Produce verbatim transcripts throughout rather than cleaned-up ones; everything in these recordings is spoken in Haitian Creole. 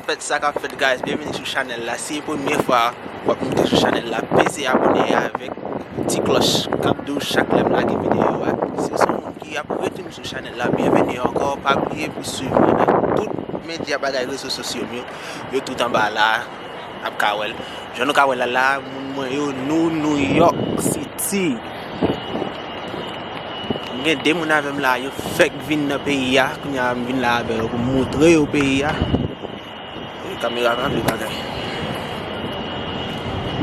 Fèt sa k ap fèt, guys, byenvini sou chanèl la. Si se premye fwa w ap moute sou chanèl la, peze abòne avèk ti klòch k ap di w chak lè m lage videyo a. Si w se yon moun ki ap rete sou chanèl la, byenvini ankò. Pa bliye pou swiv mwen nan tout medya, bagay, rezo sosyo m yo. Yo tout anba la, ap ka wè l. Jan nou ka wè l la, la, moun mwen yo, nou New York City. M gen de moun avè m la, yo fèk vin nan peyi a. Kounye a, m vin la avè yo pou m montre yo peyi a. E, kamera pa vle bagay.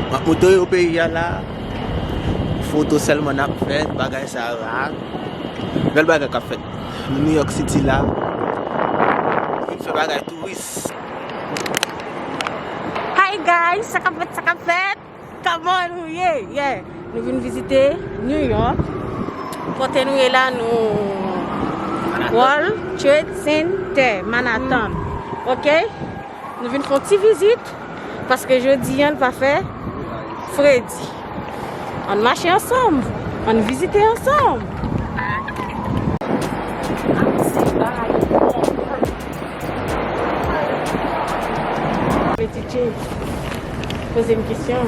M ap montre yo peyi a la. Foto sèlman n ap fè, bagay sa yo la. Bèl bagay k ap fèt. Nou New York City la. Nou vin fè bagay touris. Hi guys, sa k ap fèt, sa k ap fèt? Kòman nou ye? Yeah. Nou vin vizite New York. Kote nou ye la, nou World Trade Center, Manhattan. Ok? Nou vin fè yon ti vizit, paske jodi a, n pa fè fredi. Ann mache ansanm, ann vizite ansanm. Mwen titye, poze m kesyon.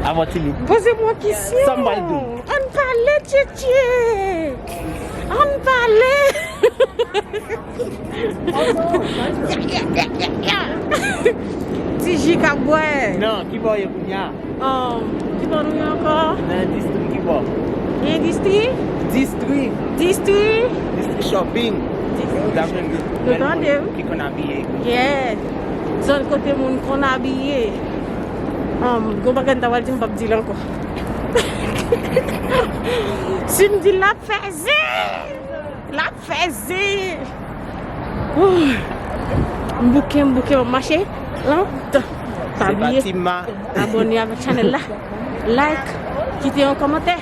Avan timid. Poze m yon kesyon. Sa m pral di w. Ann pale, titye. Ann pale. Ti ji k ap bwè. Non, ki bò w ye kounye a? Um, ki bò nou ye ankò? Nan distri ki bò? Endistri? Distri. Distri? Distri shopping. Distri. Dam ki konn abiye. Yeah. Zòn kote moun konn abiye. Um, gon bagay m ta pral di, m p ap di l ankò. Si m di l, l ap fè zen! L ap fè zen! Ouh. M bouke, m bouke, m ap mache. Lan, t-, pa bliye abòne avèk chanèl la. Like, kite yon kòmantè.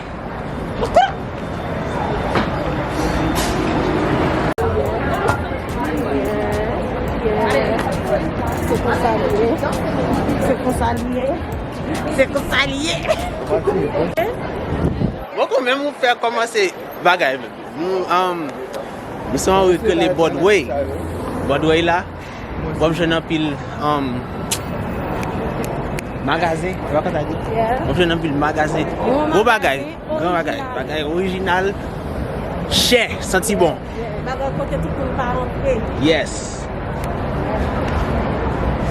Se konsa li ye. Se konsa li ye. Se konsa li ye. Bon, kanmenm ou fè kòmanse bagay menm. Nou, um, nou se yon rue k rele Broadway. Broadway la, w ap jwenn anpil, um, magazen, w ap ka di. Yeah. W ap jwenn anpil magazen. Gwo bagay, gran bagay. Bagay orijinal, chè, santi bon. Yeah, bagay kote tout moun pa rantre. Yes.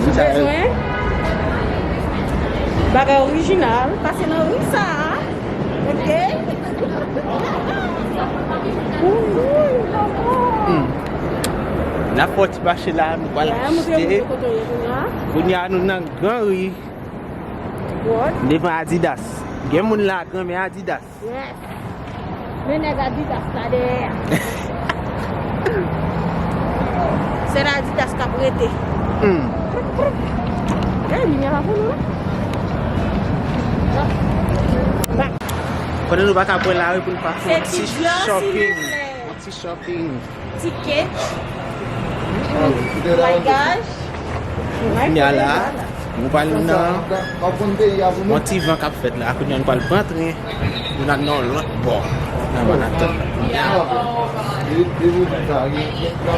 Si w bezwen bagay orijinal, pase nan ri sa a. Ok? Ouh, ouh, papa. Hmm. N ap fè yon ti mache la, nou pral achte. Kounye a nou nan Gran Ri. Devan Adidas. Gen moun la, gran men Adidas. Yes. Men nèg Adidas la dèyè a. Sèl Adidas k ap rete. Hmm. Gade limyè la pou nou. Pandan nou pa ka pran lari pou n pa fè yon ti shopping. Yon ti shopping. Ticket. Bagaj. Kounye a la, nou pral nan yon ti van k ap fèt la. Kounye a nou pral pran tren. Nou nan yon lòt bò nan Manhattan.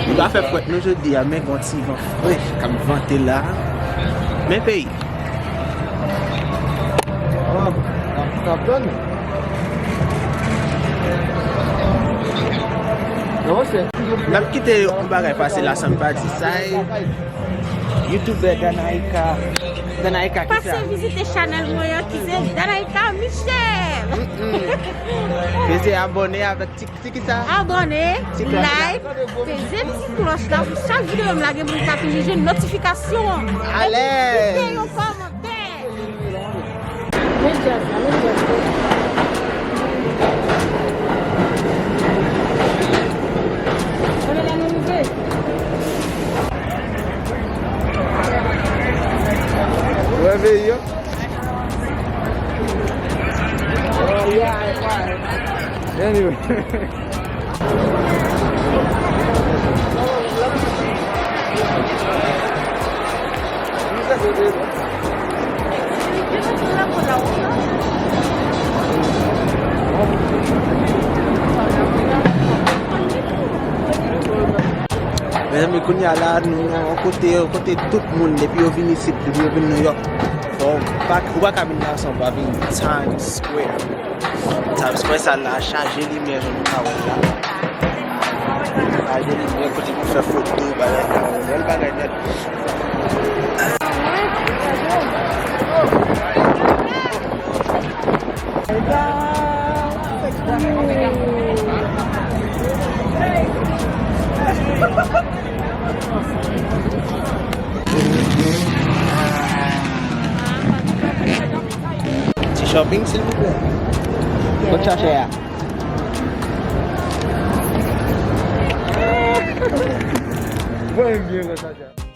Nou pa fè frèt nou jodi a, men gon ti van frèch k ap vante la. Men peyi. N ap kite yon bagay pase la san m pa di sa. Youtubè Danaïka. Danaïka ki sa? Pase vizite chanèl mwen an ki se Danaïka Michel. Peze abòne avèk ti, ti ki sa? Abòne, like, peze ti klòch la pou chak videyo m lage pou nou ka toujou jwenn notifikasyon an. Alèz. Epi kite yon kòmantè. Men djaz la, men djaz la. Konnen la nou rive. Reveye. Anyway. Kounye a la, nou nan yon kote, yon kote tout moun, depi yo vin isit, depi yo vin New York, bon, ou pa, ou pa ka vin la san w pa vin Times Square. Times Square sa la, chaje limyè, jan nou ka wè la. Chaje limyè, kote pou fè foto, bagay sa yo. Bèl bagay nèt. Ti shopping, silvouplè. Kot chache a? Mwen byen konsa.